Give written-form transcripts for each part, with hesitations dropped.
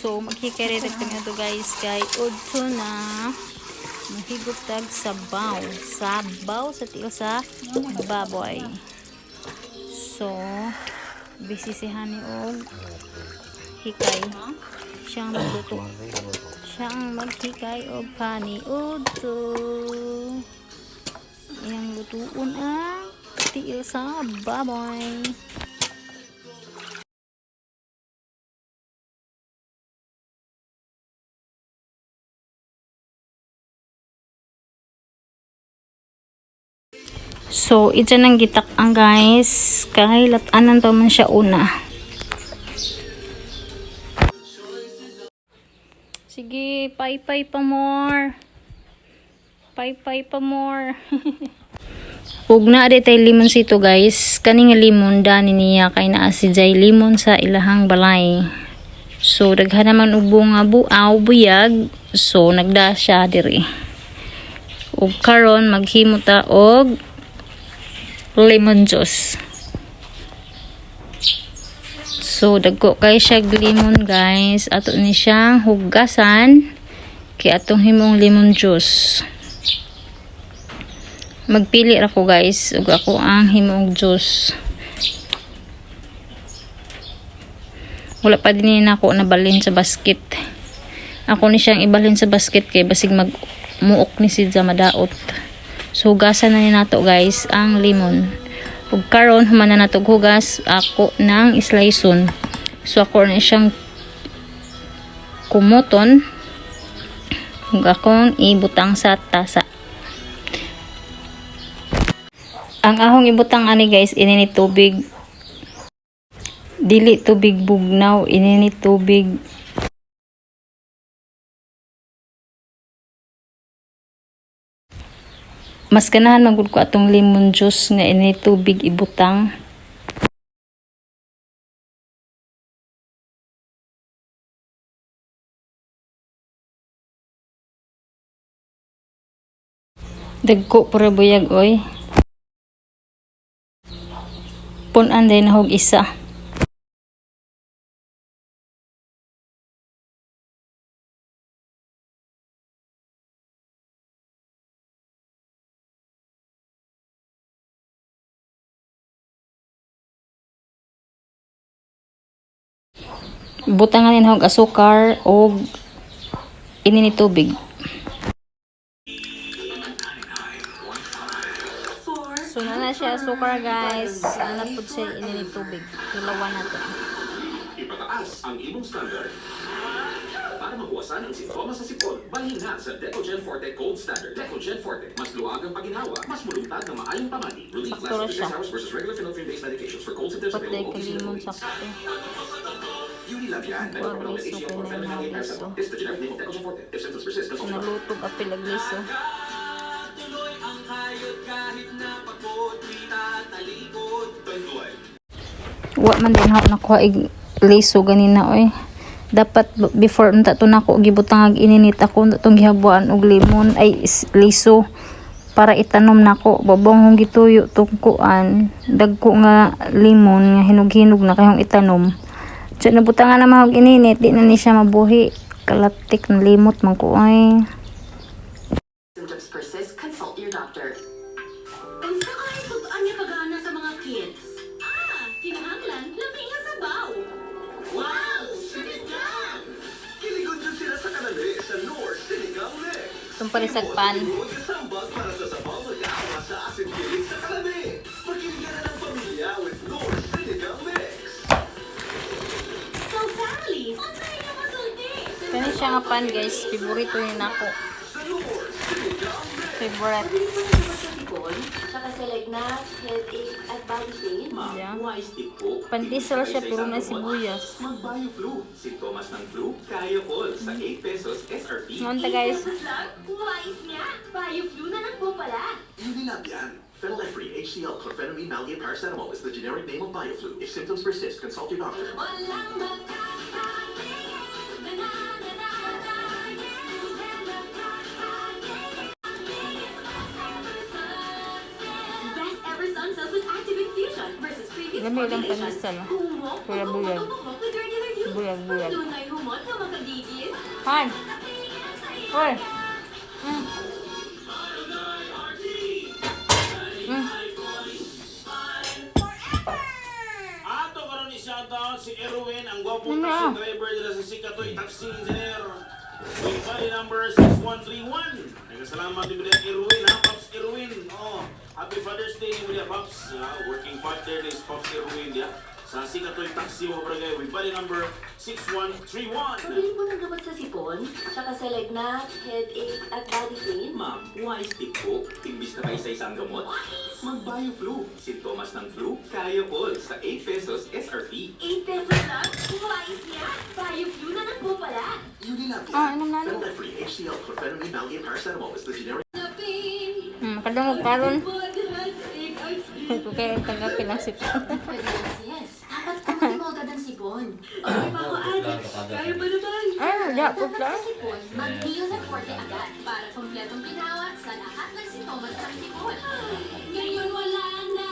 So maghikay rin kami ato, guys, kay udto na mahigop tag sabaw. Sabaw sa tiil sa baboy. So busy si Honey og hikay. Siya ang magluto. Siya ang maghikay og kaniudto. Iyang lutuon ang tiil sa baboy. So, ito nang gitak ang, guys. Kay latanan pa man siya una. Sige, pay-pay pa more. Pay-pay pa more. Ug naa di tay limonsito, guys. Kani nga limon dani niya kay naa si Jay limon sa ilahang balay. So daghan naman og bunga buaw buyag. So nagda siya diri. Ug karon maghimo ta og lemon juice. So dagko kay siya limon, guys. Ato ni siyang hugasan kay atong himong lemon juice. Magpili ra ko, guys, ug ako ang himong juice. Wala pa din nako nabalhin sa basket. Ako ni siyang ibalhin sa basket kay basig mag muok ni si madaot. So hugasan na ni nato, guys, ang lemon. Ug karon human na nato hugas, ako nang sliceon. So ako na siyang kumuton ug akong ibutang sa tasa. Ang ahong ibutang ani, guys, ini ni tubig. Dili tubig bugnaw, ini ni tubig. Mas ganahan man gud ko atong lemon juice nga ini tubig ibutang. Dagko pura buyag oy. Pun-an din na og isa. Butangan din og asukar og ini ni tubig. So na siya asukar, guys. Ana pud siya ini ni tubig. Tulawan nato. Ipataas ang imong standard. Para mabawasan ang sintomas sa sipon, balhin na sa Decolgen Forte Cold Standard. Decolgen Forte, mas luwag ang paginhawa, mas mulungtad na maayong pamati. Relief Sakto ra lasts up to siya. 6 hours versus regular phenylephrine-based medications for cold symptoms Patay available ka OTC limon na sakto. Unilab yan. Kuha liso Metoclopramide kay HCl na or yung liso. This is the generic name of Decolgen Forte. If symptoms persist, consult your doctor. Nalutog apil ag liso. Tuloy ang kayod kahit na pagod, di tatalikod. Tanduay. Wa man din ako nakuha ig liso ganina oy. Dapat before unta to nako gibutang ag ininit ako unta tong gihabuan og lemon ay liso para itanom nako babong hong gituyo tong kuan dagko nga lemon nga hinog-hinog na kayong itanom. So nabutangan na og ininit, di na ni siya mabuhi. Kalatik na limot man ko ay. Symptoms persist, consult your doctor. Unsa kay tug-an nga pagana sa mga kids? Ah, kinahanglan lami nga sabaw. Wow! Sinigang! Kiligon dyan sila sa kanali sa Knorr Sinigang Mix. Itong parisagpan. Limon at sambal para sa sabaw na gaawa sa asin kilig sa kalami. Magiligan na ng pamilya with Knorr Sinigang Mix. So family, unsa inyo masulti? Kani siya nga pan, guys, favorito ni nako. Sa Knorr Sinigang Mix. Favorite. Sipon, saka sa lagnat, headache, at body pain. Yeah. Wise tip po. Pandesal siya pero na sibuyas. Mag-BioFlu. Sintomas ng flu, kaya all sa 8 pesos SRP. Ngayon ta, guys. Pesos lang? Wise nga! Bioflu na lang po pala. Unilab yan. Phenylephrine HCl chlorphenamine maleate paracetamol is the generic name of BioFlu. If symptoms persist, consult your doctor. Walang makakatingin. Na na na na na. Best ever sun soap with active infusion versus previous Lami lang formulations. pandesal. Humok, Kuya Buyag. bumok with regular use. Buyag, buyag. Dunay humot nga makagigil. Han! Hoy! Ato karon i-shoutout si Erwin, ang gwapong Ano? taxi driver dira sa Sikatoy Taxi Engineer. With body number 6131. Nagkasalamat ni Budia Erwin, ha? Pops Erwin. Oh, happy Father's Day ni Budia Pops. Working father ni Pops Erwin, ya. Sa Sikatoy Taxi mga barangay with body number 6131. Pabili po ng gamot sa sipon, tsaka sa lagnat, headache, at body pain. Ma'am, wise tip po. Imbis na kaisa-isang gamot, mag-BioFlu. Sintomas ng flu, kaya all sa 8 pesos SRP. 8 pesos lang? Wise yan! Bioflu na lang po pala. Unilab. Ah, inom na ano? Phenylephrine HCl chlorphenamine maleate paracetamol is the generic Kadungog karon. Kaya tagapin ang sipon. Pwede lang sis. Dapat kumain mo agad ang sipon. Okay pa ako, ate. Kaya pa naman. Ay, wala po Dapat sa sipon, mag-Neozep Forte agad para kompletong ginawa sa lahat ng sintomas ng sipon. Ngayon wala na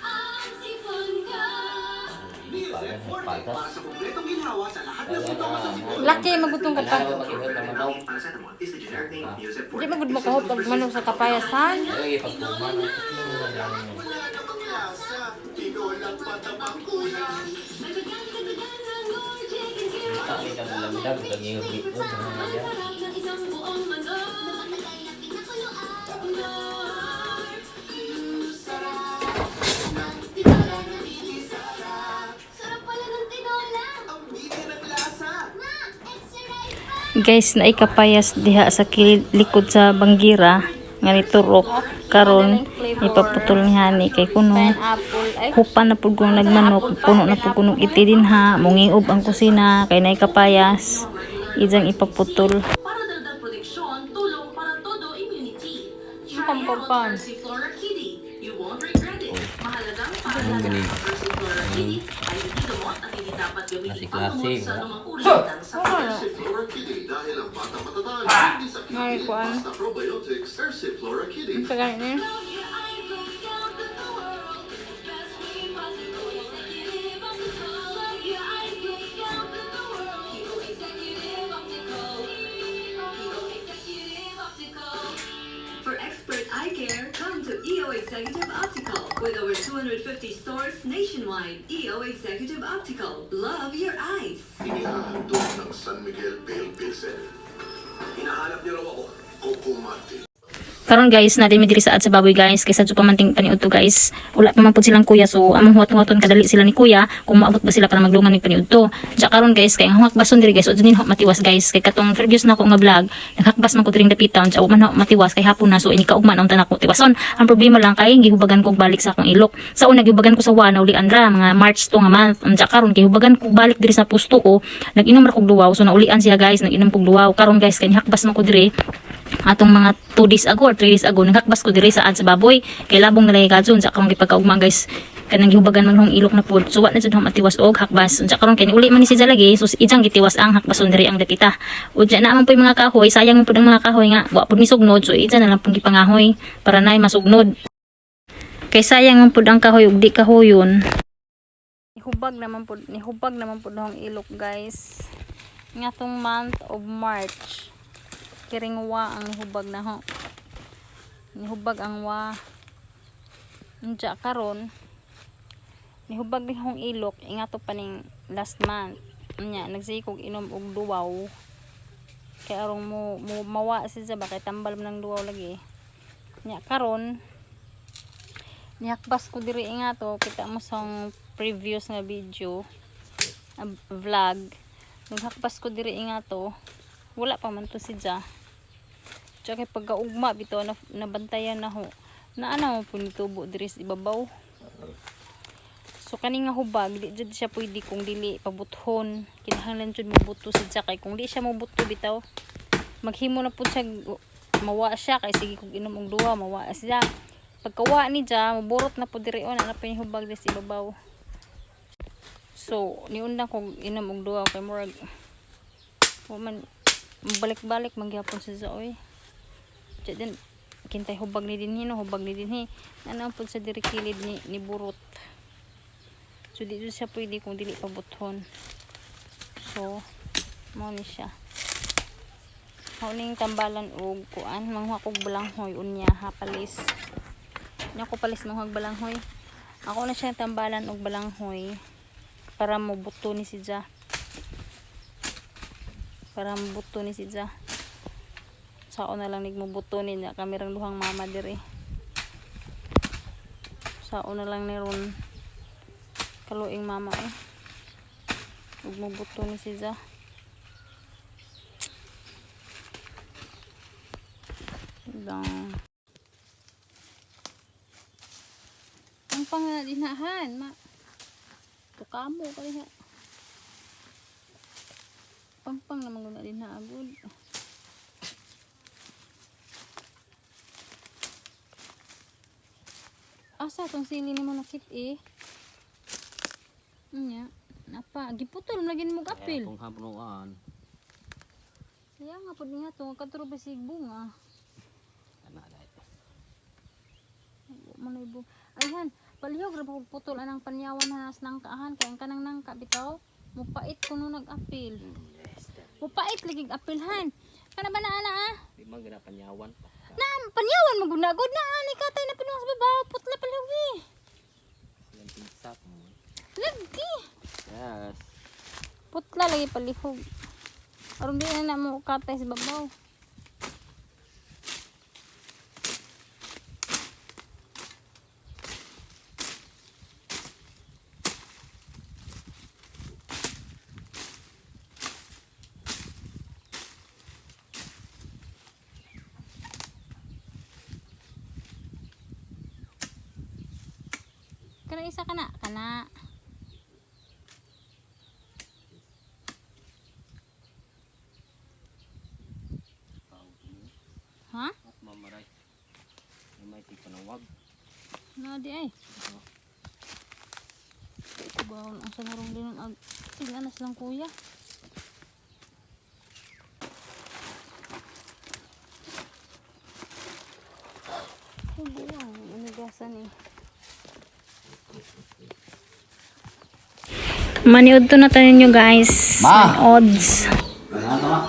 ang sipon ko. Neozep Forte para sa kumpletong ginhawa sa lahat ng sintomas ng sipon. Laki, magutong ka pa. Phenylephrine paracetamol is the generic name of Neozep Forte. Di magud makahop pag manok sa kapayasan. Ay, pagkuman. Wala namang lasa. Tinolang patabang kulang. Dagdagan-dagdagan ng Knorr Chicken Cubes. Ay, naglamdag, nagingibit mo, Ang mga sarap ng isang buong manok. Na matagal na pinakuluan. Knorr, Sarap ng tinola na sarap. sarap pala ng tinola. Ang bitin ng lasa. Ma, extra rice pa! Guys, naikapayas diha sa kilid, likod sa banggira nga niturok karon ipaputol ni hani kay kuno hupa na pud kong nagmanok, puno na pud kunog iti din ha, mungiob ang kusina kay naikapayas ijang ipaputol. Para dagdag proteksyon, tulong para todo immunity. Try out Persiflora Kitty. You won't regret it. Mahalagang paalala, Persiflora Kitty ay hindi gamot at hindi dapat gamitin Klase-klase, panggamot sa wala. anumang uri ng sakit. Erciflora Kitty dahil ang bata matatag, hindi sakit basta probiotics, Erciflora Kitty. Love your eyes, look out at the world. The best way possible. Executive Optical. Love your eyes, look out at the world. Hero Executive Optical. Hero Executive Optical. For expert eye care, come to EO Executive Optical with over 250 stores nationwide. EO Executive Optical. Love your eyes. Inihahandog ng San Miguel Pale Pilsen. Hinahanap niyo raw ako, Coco Martin. Karon guys, na mi diri sa ad sa baboy guys, kay sadto pa man ting paniud to guys. Wala pa man pud silang kuya, so among huwat-huwaton kadali sila ni kuya kung maabot ba sila para maglungan mig paniud to. Diya karon guys, kay ang hakbason diri guys, udto din ho matiwas guys, kay katong previous na ko nga vlog, naghakbas man ko diring dapitan, diya wa man ho matiwas kay hapon na, so ini kaugma na unta nako tiwason. Ang problema lang kay gihubagan ko balik sa akong ilok. Sa una gihubagan ko sa wa naulian ra mga March to nga month. Unja karon gihubagan ko balik diri sa pusto ko, nag-inom ra kog duwaw, so naulian siya guys, nag-inom kog duwaw. Karon guys, kay nihakbas man ko diri atong mga 2 days ago or 3 days ago, naghakbas ko diri sa ad sa baboy kay labong nalay kadson sa akong gipagkaugma guys, kanang gihubagan man hong ilok na pud, so wa na jud hong matiwas og hakbas. Unsa karon kay uli man ni siya lagi, so ijang gitiwas ang hakbason diri ang dapita. Udya na man po yung mga kahoy, sayang man pud ang mga kahoy nga wa pud ni sugnod, so ija na lang pong gipangahoy para nay masugnod kay sayang man pud ang kahoy ug di kahoyon. Nihubag naman pud, nihubag naman pud hong ilok guys, ngatong month of March. Kiring wa ang nihubag na ho, nihubag ang wa. Unja karon nihubag ni hong ilok ingato pa ning last month. Unya nagsikog inom og duwaw kay arong mo mawa siya ba, kay tambal man ang duwaw lagi. Nya karon nihakbas ko diri ingato, kita mo sa previous nga video, vlog, naghakbas ko diri ingato, wala pa man to si Ja. Tsaka kay pagkaugma bitaw na, nabantayan na ho na ano mo po nitubo diri sa ibabaw. So kani nga hubag di jud siya pwede kung dili pabuthon, kinahanglan jud mobuto si Ja kay kung di siya mobuto bitaw maghimo na pud siya, mawa siya kay sige kog inom og duwa mawa siya. Pagkawa ni Ja moburot na pud diri on ana pa yung hubag diri sa ibabaw. So niundang kog inom og duwa kay murag wa man balik-balik mangyapon sa oy. Diya din kintay hubag ni dinhi no, hubag ni dinhi. Nanaon pud sa diri kilid ni burot. So di jud siya pwede kung dili pabuthon. So mo ni siya. Huning tambalan og kuan, manguha kog balanghoy unya ha, palis. Nya ko palis manguha og balanghoy. Ako na siya tambalan og balanghoy para mobuto ni si Ja. Para mobuto ni si Ja. Sao na lang nigmubuto ni niya kami rang duhang mama diri. Sao na lang ni ron kaluing mama eh. Ug mobuto ni si Ja. Dang. Ang pangadinahan, ma. Tukamo ka diha. Pangpang naman guna din na agod. Asa tong sili nimo nakit eh? Nya, napa giputol man lagi nimo apil. Kung hapnuan. Kaya nga pud nga to kadto ba sig bunga. Ana dai. Wa man ay bunga. Ayhan, palihog ra ba kog putol anang panyawan na nas nangkaahan kay ang kanang nangka bitaw mupait kuno nag-apil. Mupait lagi apilhan. Kana ba na ana ah? Di man gina panyawan pa. Na panyawan mo gud na gud na ani katay na pinuha sa babaw putla palihog eh. Ilang pinsak mo. Lagi. Yes. Putla lagi palihog. Aron di na na mo katay sa babaw. Kana isa kana kana. Ha? Mamaray. May ti panawag. Na di ay. Kubaon ang sa narong din ag sige anas lang kuya. Kubuang unigasan eh. Maniod to na tayo nyo guys. Ma! Odds. Ano ma?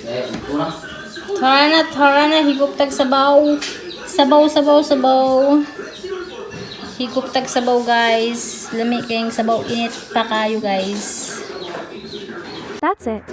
Eh, una. Tara na, tara na, higop tag sabaw. Sabaw, sabaw, sabaw. Higop tag sabaw, guys. Lami kayong sabaw. Init pa kayo, guys. That's it.